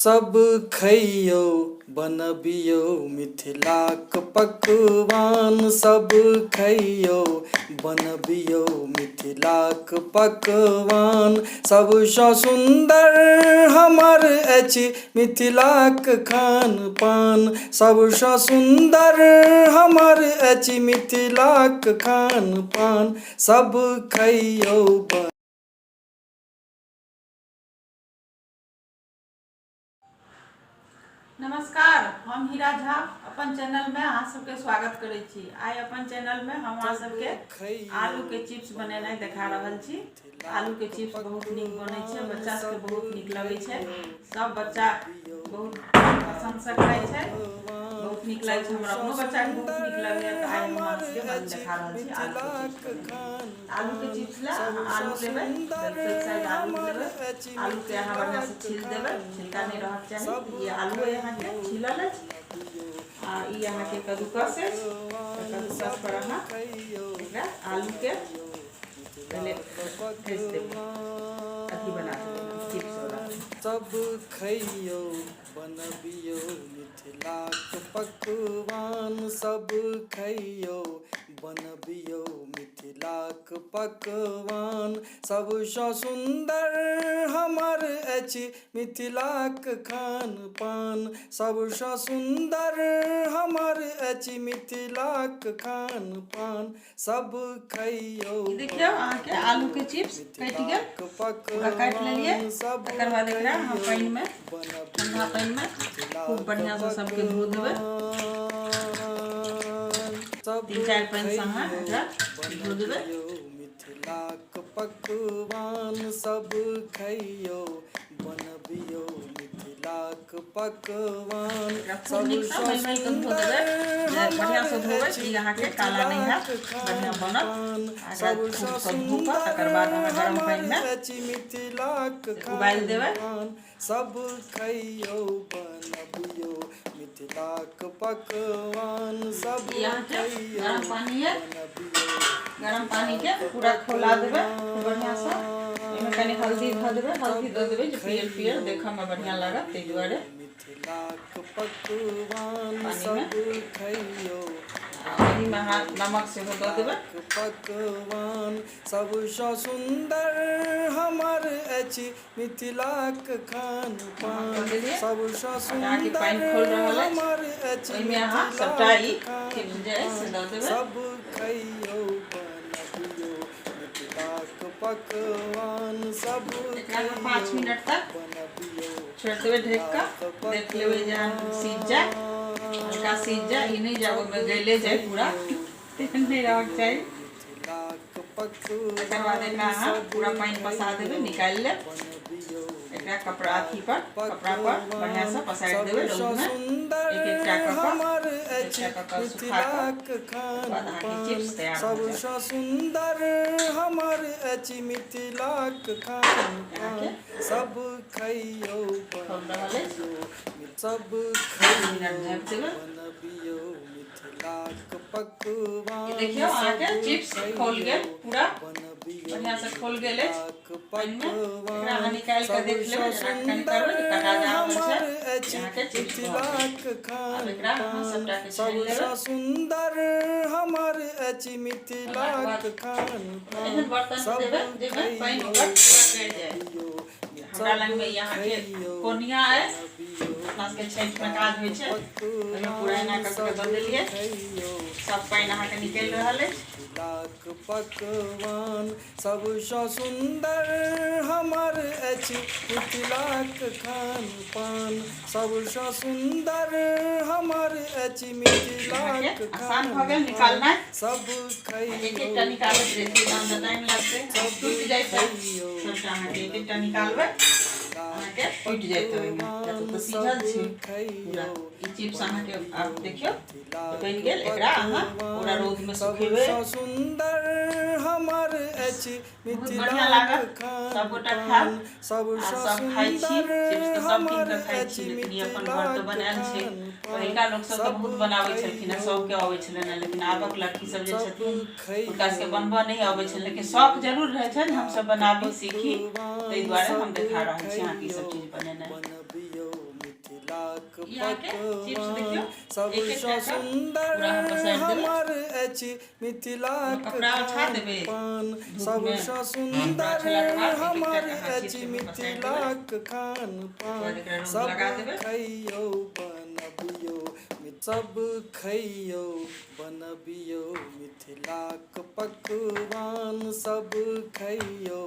सब खइयौ बनबियौ मिथिलाक पकवान। सब खइयौ बनबियौ मिथिलाक पकवान। सबसँ सुन्दर हमर अछि मिथिलाक खान पान। सबसँ सुन्दर हमर अछि मिथिलाक खान पान। सब खइयौ नमस्कार, हम हीरा झा अपन चैनल में अहाँ सबके स्वागत करै छी। आइ अपन चैनल में हम अहाँ सबके आलू के चिप्स बनेनाइ देखा रहल छी। आलू के चिप्स बहुत नीक बनै छै, बच्चा सबके बहुत नीक लगै छै, सब बच्चा बहुत पसंद से खाइ छै, बहुत नीक लगै छै। हमरा अपनो बच्चा के बहुत नीक लगैया। तऽ आइ हम अहाँ सबके बन देखा रहल छी आलू के चिप्स बनेनाइ। आलू के चिप्स ला अहाँ आलू लेबै, साइज आलू लेबै। आलू के अहाँ बढ़िया से छील देबै, छिलका नहीं रहक चाही। ये आलू है अहाँके छीलल अछि आ ई अहाँके कद्दूकस अछि। तऽ कद्दूकस पर अहाँ एकरा आलू के पहले घसि देबै, अथी बना देबै चिप्स वाला। सब खइयौ बनबियौ मिथिलाक पकवान। सब खइयौ बनबियौ मिथिलाक पकवान। सबसँ सुन्दर हमर अछि मिथिलाक खान पान। सबसँ सुन्दर हमर अछि मिथिलाक खान पान। सब खइयौ। देखियौ अहाँके आलू के चिप्स कटि गेल, पूरा काटि लेलियै। तकर बाद एकरा हम पानि में, ठंडा पानि में खूब बढ़िया से सबके धो देबै। 3-4 पानि से अहाँ एकरा धो देबै। मिथिलाक पकवान सब खइयौ बनबियौ मिथिलाक पकवान। खूब नीकसँ मलि मलि कऽ धो देबै, बढ़िआँसँ धोबै कि अहाँके काला नहि हैत, बढ़िआँ बनत। एकरा खूबसँ धो कऽ तकर बाद अहाँ गरम पानिमे मिथिलाक उबालि देबै। सब खइयौ बनबियौ मिथिलाक पकवान। सब अहाँके गरम पानी यऽ, गरम पानीके पूरा खौला देबै बढ़िआँसँ। एहिमे कनि हल्दी धऽ देबै, हल्दी दऽ देबै जे पियर पियर देखऽमे बढ़िआँ लागत, ताहि दुआरे। मिथिलाक पकवान पानीमे सब खइयौ एहिमे अहाँ नमक सेहो दऽ देबै। पकवान सबसँ सुन्दर हमर अछि मिथिलाक खान पान। सबसँ अहाँके पानि सुन्दर खोलि रहल अछि, हमर अछि ओहिमे अहाँ सभटा ई मिथिलाक खान चिप्स जे अछि से दऽ देबै। सब खइयौ बनबियौ मिथिलाक पकवान। सब एकरा अहाँ 5 खइयौ मिनट तक बनबियौ छोड़ि देबै, ढकि कऽ देख लेबै जे सीझ जाय, हल्का सीझ जाय। ई नहि जे ओहिमे गैले जाय पूरा, तेहन नहि रहक चाही। तकर बाद एकरा अहाँ पूरा पानि पसा देबै, निकालि लेब एकरा कपड़ा अथी पर, कपड़ा पर बढ़िआँसँ पसारि देबै रौदमे, एक एकटा कऽ कऽ, एक एकटा कऽ कऽ सुखा कऽ। खान बाद अहाँके पान चिप्स तैयार भऽ जायत। सबसँ सुन्दर हमर अछि मिथिलाक खान अहाँके पान। सब खइयौ खोल रहल अछि। बनबियौ सब 5 मिनट खइयौ झाँपि देबै। बनबियौ मिथिलाक पकवान। ई देखियौ अहाँके सब चिप्स खोल गेल, खइयौ पूरा बनबियौ बढ़िआँसँ खोल गेल अछि मिथिलाक पानिमे। एकरा अहाँ पकवान। निकालि कऽ देख सबसँ लेबै, जेना कनि करबै सुन्दर जे कटा जा रहल छै हमर जे अछि अहाँके चिप्स भऽ गेल। मिथिलाक आब खान एकरा अहाँ पान। सभटाके छानि लेबै। सबसँ सुन्दर हमर अछि बनलाके मिथिलाक बाद खान एहन पान। बर्तनमे सब देबै जाहिमे पानि खइयौ ओकर पूरा गड़ि जाय। बनबियौ हमरा सब लगमे ई अहाँके खइयौ कोनिया अछि, बनबियौ अपना सबके छठिमे काज होइ मिथिलाक छै, ओहिमे पूरा एना पकवान। कऽ कऽ सब दऽ देलियै। खइयौ सब पानि अहाँके निकलि बनबियौ रहल अछि। मिथिलाक पकवान। सबसँ सुन्दर हमर अछि मिथिलाक खान पान। सबसँ सुन्दर हमर अछि अहाँके मिथिलाक आसान भऽ खान गेल पान। निकालनाइ। सब एक खइयौ एकटा निकालैत रहितियै तहन तऽ बनबियौ टाइम लगतै, सब टूटि जाइत। खइयौ सभटा अहाँके एक एकटा बनबियौ निकालबै, मिथिलाक अहाँके टूटि जायत ओहिमे, किया तऽ पकवान। ओ तऽ सीझल सब छै पूरा। खइयौ ई चिप्स अहाँके बनबियौ आब देखियौ बनि मिथिलाक गेल। एकरा अहाँ पूरा पकवान। रौदमे सुखेबै, सबसँ सुन्दर हमर अछि बहुत बढ़िआँ मिथिलाक लागत, खान सभगोटा खायब पान। आ सबसँ सब खाइ छी। सुन्दर चिप्स तऽ सब कीन हमर कऽ खाइ छी, अछि लेकिन ई अपन घरके मिथिलाक बनायल छै। खान पान। पहिलका लोकसभ तऽ सब बहुत बनाबै छलखिन हेँ, खइयौ सभके अबै छलनि हेँ, लेकिन बनबियौ आबक लड़की सब जे सब छथिन हुनका सबके खइयौ बनबऽ नहि अबै छनि, लेकिन बनबियौ शौक जरूर रहै छनि हमसभ मिथिलाक बनाबी, सीखी। ताहि पकवान। दुआरे हम सब देखा रहल छी अहाँके खइयौ ईसभ चीज बनेनाइ। बनबियौ ई अहाँके चिप्स पकवान देखियौ, एक एक सबसँ कए कऽ सुन्दर पूरा हम पसारि देबै। हमर अछि मिथिलाक कपड़ा ओछा देबै पान धूपमे। सबसँ सुन्दर ओछेलाके बाद एक एक हमर कए कऽ अहाँ अछि चिप्स ओहिमे पसारि देबै। मिथिलाक खान ओकर पान बाद एकरा रौद सब लगा देबै। खैयौ बनबियौ, सब खैयौ बनबियौ मिथिलाक पकवान, सब खैयौ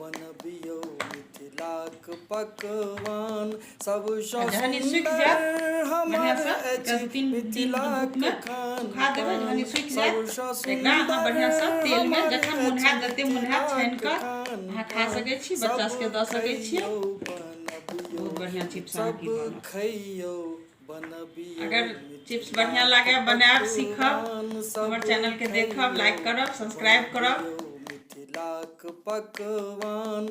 बनबियौ मिथिलाक पकवान, सबसँ आ जहन ई सुखि सुन्दर जायत हमर बढ़िआँसँ, अछि एकरा 2-3 दिन मिथिलाक धूपमे खान सुखा देबै। पान जहन ई सुखि जायत सबसँ तऽ एकरा अहाँ सुन्दर बढ़िआँसँ तेलमे हमर जखन मोन अछि हैत जते मोन हैत छानि मिथिलाक कऽ खान अहाँ खा पान सकै छी, बच्चा सब सबके दऽ सकै छियै। खैयौ बनबियौ, बहुत बढ़िआँ चिप्स सब अहाँके बनत। खैयौ बनबियौ अगर चिप्स बढ़िआँ मिथिलाक लागै, बनायब, सीखब, पकवान, हमर सब चैनलके देखब, खैयौ लाइक करब, सब्सक्राइब करब। बनबियौ मिथिलाक पकवान।